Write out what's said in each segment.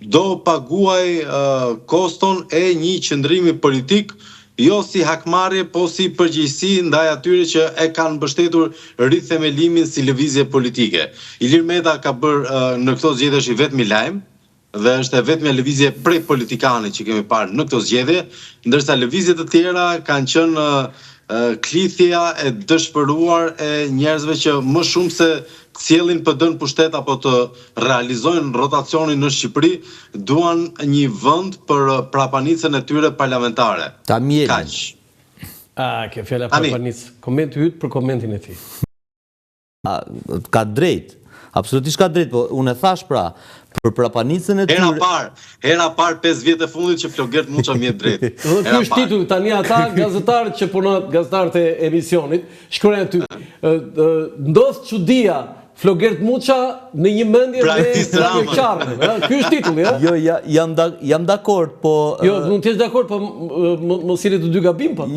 Do paguajë koston e një qëndrimi politik, jo si hakmarrje, po si përgjegjësi ndaj atyre që e kanë mbështetur rithemelimin si lëvizje politike. Ilir Meta ka bërë në këto zgjedhje është i vetmi lajm dhe është e vetmja lëvizje prej politikani që kemi parë në këto zgjedhje, ndërsa lëvizje të tjera kanë qenë klithja e dëshpëruar e njerëzve që më shumë se të sjellin PD në pushtet apo të realizojnë rotacionin në Shqipëri, duan një vend për prapanicën e tyre parlamentare. Ta mjelin. Kaq. Ah, kjo fjala prapanicë. Komenti yt për komentin e tij. Ka drejt. Absolutisht ka drejt, po unë e thash pra, për prapanicën e tyre. Hera parë, hera parë 5 vjet e fundit që Flogert Muça më jep drejt. Dhe ky është titulli tani ata gazetarët që punojnë, gazetarët e emisionit, shkruajnë aty, ndodh çudia Flogert Muça në një mendje me Flavio Qarrën, ë? Ky është titulli, ë? Jo, ja, jam da, jam dakord, po Jo, mund të jesh dakord, po mos jeni të dy gabim, po.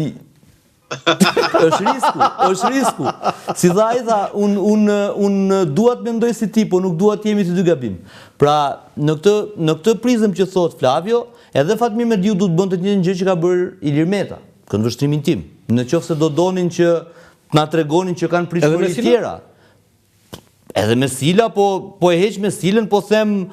Është risku, është risku. Si tha ai tha, un un un dua të mendoj si ti, po nuk dua të jemi të dy gabim. Pra, në këtë në këtë prizëm që thot Flavio, edhe Fatmir Mediu duhet të bënte të njëjtën gjë që ka bërë Ilir Meta, këndvështrimin tim. Në qoftë se do donin që të na tregonin që kanë pritshmëri të tjera. Edhe Mesila, po, po e heq Mesilën, po them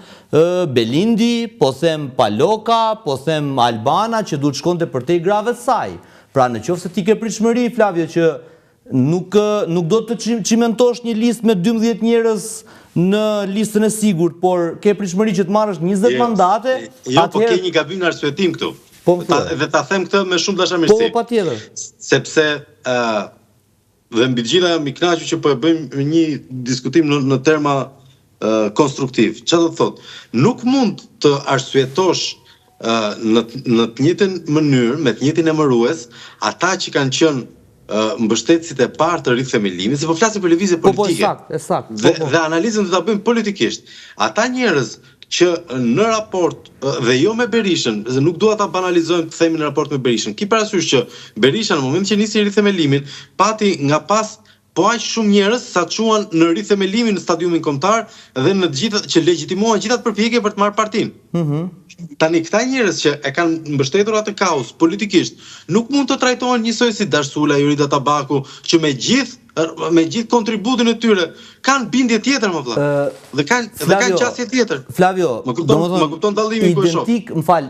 Belindi, po them Paloka, po them Albana, që duhet shkonte përtej grave të saj. Pra në qoftë se ti ke pritshmëri, Flavio, që nuk, nuk do të çimentosh një listë me 12 njerëz në listën e sigurt, por ke pritshmëri që të marrësh 20 mandate, jo, po ke një gabim në arsyetim këtu. Po, ta, dhe ta them këtë me shumë dashamirësi. Po, patjetër. Sepse ë Dhe mbi të gjitha jam i kënaqur që po e bëjmë një diskutim në në terma konstruktiv. Çfarë do të thotë? Nuk mund të arsyetosh në në të njëjtën mënyrë, me të njëjtin emërues, ata që kanë qenë mbështetësit e parë të rithemelimit, se po flasim për lëvizje politike. Po, po, e saktë, e saktë. Po, po. Dhe analizën do ta bëjmë politikisht. Ata njerëz që në raport dhe jo me Berishën, se nuk dua ta banalizojmë të themi në raport me Berishën. Ki parasysh që Berisha në momentin që nisi rithemelimin, pati nga pas po aq shumë njerëz sa çuan në rithemelimin në stadiumin kombëtar dhe në të gjitha që legjitimuan gjithë atë përpjekje për të marrë partinë. Mm -hmm. Tani këta njerëz që e kanë mbështetur atë kauzë politikisht, nuk mund të trajtohen njësoj si Dash Sula, Jorida Tabaku, që me gjithë me gjithë kontributin e tyre, kanë bindje tjetër më vëlla. Dhe kanë dhe kanë qasje tjetër. Flavio, më kupton, më kupton dallimin ku e shoh. Identik, më fal,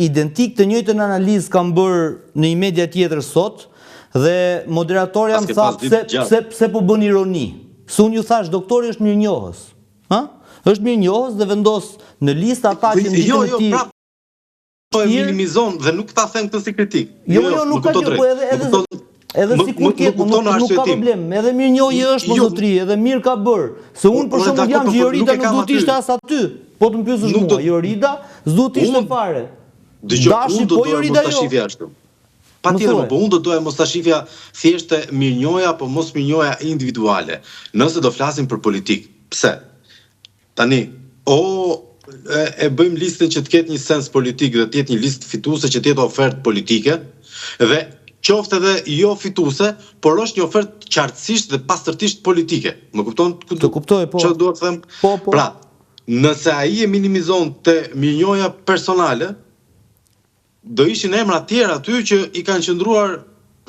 identik të njëjtën analizë kam bërë në një media tjetër sot dhe moderatorja më tha pse pse pse po bën ironi. Se unë ju thash doktori është mirënjohës. Ha? Është mirënjohës dhe vendos në listë ata që në ditën jo, e jo, tij. Jo, po e minimizon dhe nuk ta them këtë si kritikë. Jo, jo, jo, nuk ka gjë, po edhe edhe edhe sikur të jetë, nuk nuk ka problem. Edhe mirënjohje është mo jo. zotri, edhe mirë ka bërë. Se unë për shembull jam që Jorida nuk duhet të ishte as aty. Po të më pyesësh mua, Jorida s'duhet të ishte fare. Dëgjo, unë do po doja mos ta jo. shifja ashtu. Patjetër, po unë do doja mos ta shifja thjesht te mirënjohja apo mos mirënjohja individuale. Nëse do flasim për politikë. Pse? Tani, o e, e bëjmë listën që të ketë një sens politik dhe të jetë një listë fituese që të jetë ofertë politike dhe qoftë edhe jo fituese, por është një ofertë qartësisht dhe pastërtisht politike. Më kupton? Të kuptoj, po. Çfarë dua të them? Po, po. Pra, nëse ai e minimizon te mirënjohja personale, do ishin emra të tjerë aty që i kanë qëndruar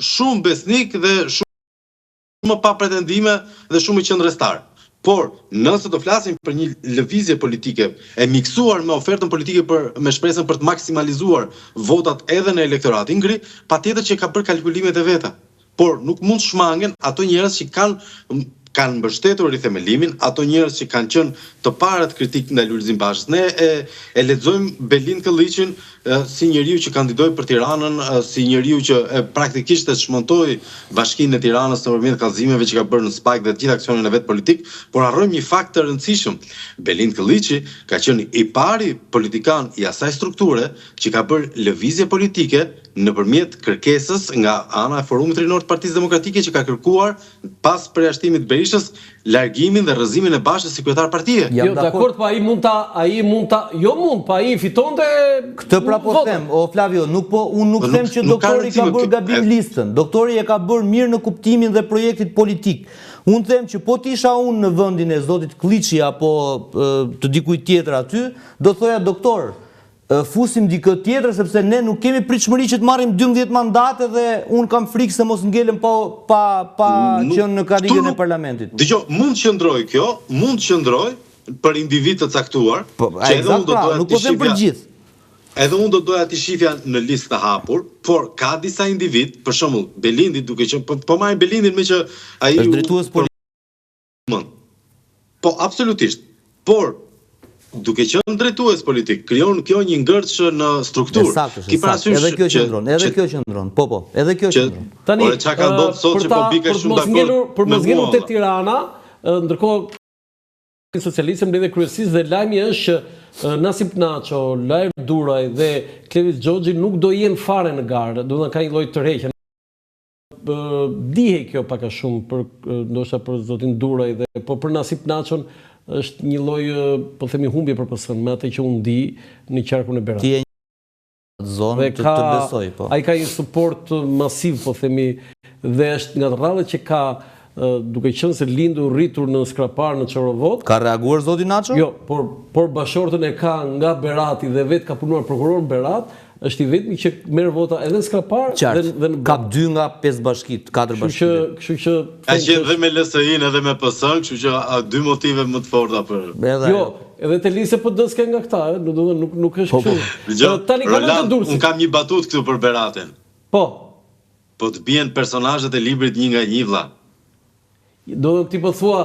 shumë besnik dhe shumë më pa pretendime dhe shumë më qëndrestar. Por, nëse do flasim për një lëvizje politike e miksuar me ofertën politike për me shpresën për të maksimalizuar votat edhe në elektoratin gri, patjetër që ka bërë kalkulimet e veta. Por nuk mund të shmangen ato njerëz që kanë kanë mbështetur rithemelimin, ato njerëz që kanë qenë të parët kritikë ndaj Lulzim Bashës. Ne e e lexojmë Belind Këlliçin si njeriu që kandidoi për Tiranën, si njeriu që e praktikisht e çmontoi Bashkinë e Tiranës nëpërmjet kallëzimeve që ka bërë në SPAK dhe të gjithë aksionin e vet politik, por harrojmë një fakt të rëndësishëm. Belind Këlliçi ka qenë i pari politikan i asaj strukture që ka bërë lëvizje politike nëpërmjet kërkesës nga ana e Forumit Rinor të Partisë Demokratike që ka kërkuar pas përjashtimit të Berishës, largimin dhe rrëzimin e Bashës si kryetar partie. Jo, dakord, po ai mund ta, ai mund ta, jo mund, po ai fitonte Këtë pra po them, o Flavio, nuk po, unë nuk po them që doktori ka bërë gabim listën. Doktori e ka bërë mirë në kuptimin dhe projektit politik. Unë them që po të isha unë në vendin e zotit Këlliçi apo të dikujt tjetër aty, do thoja doktor, fusim dikë tjetër sepse ne nuk kemi pritshmëri që të marrim 12 mandate dhe unë kam frikë se mos ngelem pa pa pa qenë në karrigen e parlamentit. Dëgjo, mund të qëndrojë kjo, mund të qëndrojë për individë të caktuar, po, që edhe unë do pra, doja nuk po them për gjithë. Edhe unë do doja t'i shifja në listë të hapur, por ka disa individë, për shembull, Belindi duke qenë, po, po marrim Belindin meqë ai është drejtues politik. Po, absolutisht. Por duke qenë drejtues politik, krijon kjo një ngërç në strukturë. Saktë, Ki parasysh edhe kjo qëndron, edhe kjo qëndron. Po, po, edhe kjo qëndron. Tani, Ore çka ka ndodhur sot që po bike shumë dakord. Për mos ngelur te Tirana, ndërkohë Socialiste mbledhje e kryesisë dhe lajmi është që Nasip Naço, Laert Duraj dhe Klevis Xhoxhi nuk do jenë fare në garë, domethënë ka një lloj tërheqje. Dihej kjo pak a shumë për ndoshta për zotin Duraj dhe po për Nasip Naçon është një lloj po themi humbje për PS-në me atë që unë di në qarkun e Beratit. Atë zonë të, të besoj, po. Ai ka një suport masiv, po themi, dhe është nga të rrallët që ka duke qenë se lindur, rritur në Skrapar, në Çorovodë. Ka reaguar zoti Naço? Jo, por por bashkëshorten e ka nga Berati dhe vetë ka punuar prokuror në Berat, është i vetmi që merr vota edhe në Skrapar dhe dhe në Kap dy nga pesë bashkitë, katër bashkitë. Kështu që, kështu që Ka qenë dhe me LSI-n edhe me PS-n, kështu që dy motive më të forta për. Edhe jo, Edhe te lista e PD-së ke nga këta, ë, do të thënë nuk nuk është po, po. kështu. Dëgjo, Tani kalojmë te Durrësi. Unë kam një batutë këtu për Beratin. Po. Po të bien personazhet e librit një nga një vlla. Do të ti po thua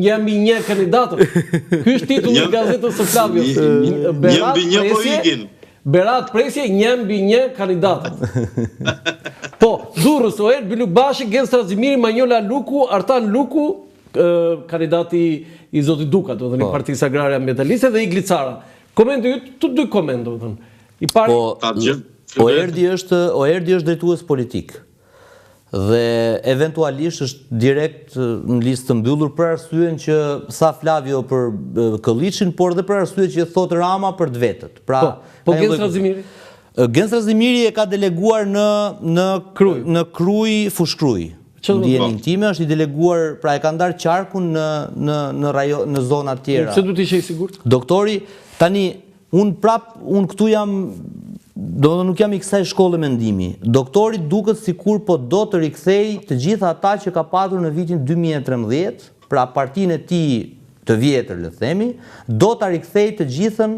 një mbi një kandidatët. Ky është titulli i gazetës së Flavios. Një mbi një po ikin. Berat Presje një mbi një kandidatët. Po, Durrës, Oerd Bylykbashi, Gent Strazimiri, Manjola Luku, Artan Luku, kandidati i zotit Duka, domethënë i po. Partisë Agrare Ambientaliste dhe Igli Cara. Komenti yt, të dy koment, domethënë. I pari po, Oerdi është Oerdi është drejtues politik. Dhe eventualisht është direkt në listë të mbyllur për arsyen që tha Flavio për Këlliçin, por dhe për arsye që thotë Rama për të vetët. Pra, po, po Gent Strazimiri? Gent Strazimiri e ka deleguar në në Krujë, në Krujë, Fushë-Krujë. Në dijeninë time është i deleguar, pra e ka ndarë qarkun në në në rajon në zona të tjera. Pse duhet të ishe i sigurt? Doktori, tani unë prap unë këtu jam domethënë nuk jam i kësaj shkolle mendimi. Doktori duket sikur po do të rikthejë të gjithë ata që ka patur në vitin 2013, pra partinë e tij të vjetër, le të themi, do ta rikthejë të gjithën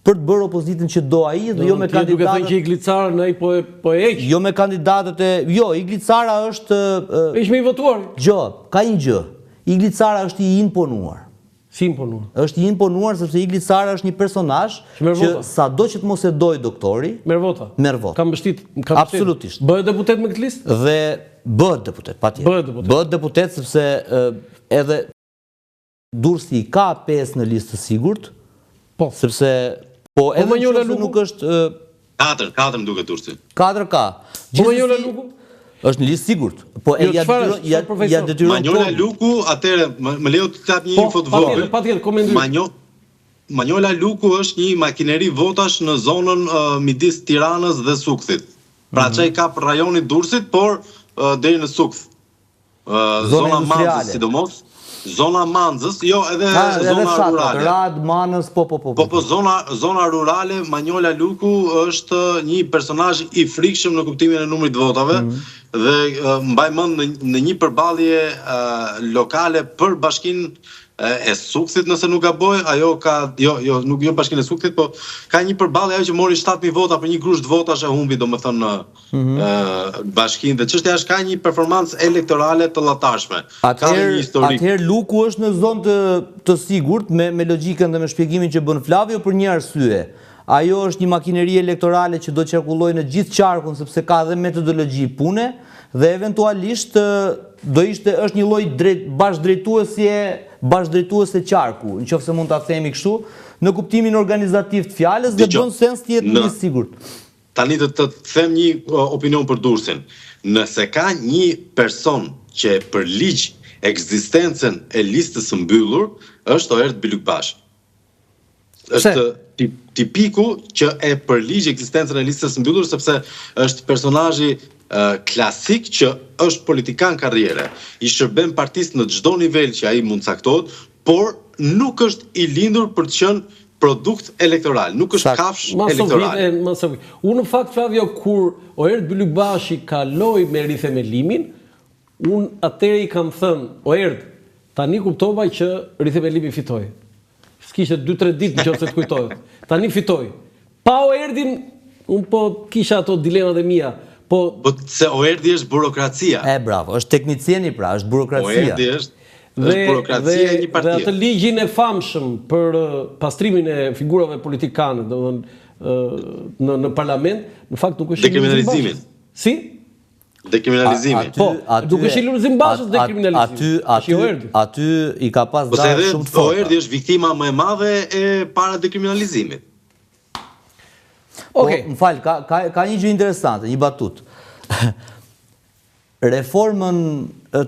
për të bërë opozitën që do ai dhe jo me kandidatët. Duke thënë që Igli Carën ai po e po e heq. Jo me kandidatët e, jo, Igli Cara është Është më i votuar. Jo, ka një gjë. Igli Cara është i imponuar. Si imponuar? Është i imponuar sepse Igli Cara është një personazh që sado që të mos e dojë doktori, merr vota. Merr vota. Ka mbështet, ka mbështet. Absolutisht. Bëhet deputet me këtë listë? Dhe bëhet deputet, patjetër. Bëhet deputet. Bëhet deputet sepse edhe Durrësi i ka 5 në listë të sigurt. Po. Sepse po, po edhe nëse nuk është 4, 4 më duket Durrësi. 4 ka. Po Manjola Luku? Është në listë sigurt. Po e jo, ja detyron ja, ja detyron Manjola Luku, atëherë më, më lejo të jap një po, info të vogël. Patjetër, patjetër, komentim. Manjo Manjola Luku është një makineri votash në zonën uh, midis Tiranës dhe Sukthit. Pra mm -hmm. që i kap rajoni i Durrësit, por uh, deri në Sukth. Zona Manzës sidomos, zona Manzës, jo edhe ha, edhe zona fshatrat, rurale. Rad, Manës, po po po. Po po zona zona rurale Manjola Luku është një personazh i frikshëm në kuptimin e numrit të votave mm -hmm. dhe mbaj mend në, në një përballje uh, lokale për bashkinë e Sukthit nëse nuk gaboj, ajo ka jo jo nuk jo bashkinë e Sukthit, po ka një përballje ajo që mori 7000 vota për një grusht votash e humbi domethënë në mm -hmm. bashkinë dhe çështja është ka një performancë elektorale të llahtarshme. Ka dhe një historik. Atëherë Luku është në zonë të të sigurt me me logjikën dhe me shpjegimin që bën Flavio për një arsye. Ajo është një makineri elektorale që do qarkullojë në gjithë qarkun sepse ka dhe metodologji pune dhe eventualisht do ishte është një lloj drejt bashkëdrejtuesie bashkëdrejtuese qarku, në qoftë se mund ta themi kështu, në kuptimin organizativ të fjalës dhe bën sens të jetë më i sigurt. Tani të të them një opinion për Durrësin. Nëse ka një person që e përligj ekzistencën e listës së mbyllur, është Oerd Bylykbashi. Është tipiku që e përligj ekzistencën e listës së mbyllur sepse është personazhi klasik që është politikan karriere, i shërben partisë në çdo nivel që ai mund të caktohet, por nuk është i lindur për të qenë produkt elektoral, nuk është kafshë elektorale. Unë në fakt Flavio kur Oerd Bylykbashi kaloi me rithemelimin, unë atëherë i kam thënë Oerd, tani kuptova që rithemelimi fitoi. S'kishte 2-3 ditë në qoftë se të kujtohet. Tani fitoi. Pa Oerdin, unë po kisha ato dilemat e mia. Po, po se Oerdi është burokracia. E bravo, është teknicieni pra, është burokracia. Oerdi është është burokracia e një partie. Dhe atë ligjin e famshëm për pastrimin e figurave politikane, domethënë në në parlament, në fakt nuk është dekriminalizimin. Si? Dekriminalizimi. Po, nuk është i Lulzim Bashës dekriminalizimi. Aty aty aty i ka pas po dalë shumë të forta. Oerdi është viktima më e madhe e para dekriminalizimit. Po, Okej. Më fal, ka ka ka një gjë interesante, një batutë. Reformën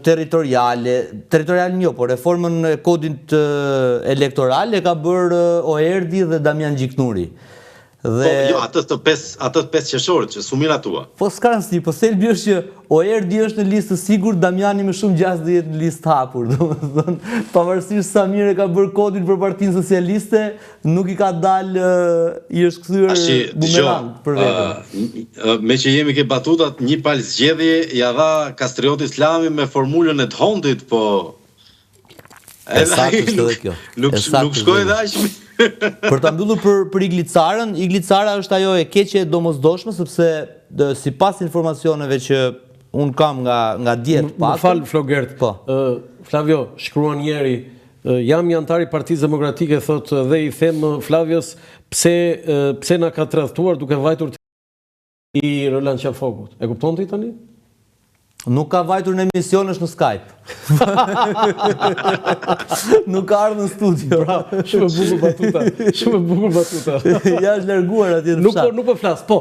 territoriale, territoriale jo, po reformën e kodit elektoral e ka bërë Oerdi dhe Damian Gjiknuri. Dhe... Po, jo, atë të 5, atë të 5 qershorit që s'u miratua. Po s'ka rëndësi, po thelbi është që Oerdi është në listë të sigurt, Damiani me shumë gjasë do jetë në listë të hapur, domethënë, pavarësisht sa mirë e ka bërë kodin për Partinë Socialiste, nuk i ka dalë, i është kthyer bumerang për veten. Uh, meqë jemi ke batutat, një palë zgjedhje ia dha Kastriot Islami me formulën e D'Hondtit, po E saktë është edhe kjo. Nuk nuk shkoi edhe aq Për ta mbyllur për për Igli Carën, Igli Cara është ajo e keqe e domosdoshme sepse sipas informacioneve që unë kam nga nga dje të paktën. Më fal Flogert. Po. Ë Flavio shkruan njëri jam një anëtar i Partisë Demokratike thotë dhe i them Flavios pse pse na ka tradhtuar duke vajtur i Roland Qafokut. E kupton ti tani? Nuk ka vajtur në emision është në Skype. Nuk ka ardhur në studio. Bravo, shumë e bukur batuta. Shumë e bukur batuta. Ja është larguar atje në fshat. Nuk po nuk po flas, po.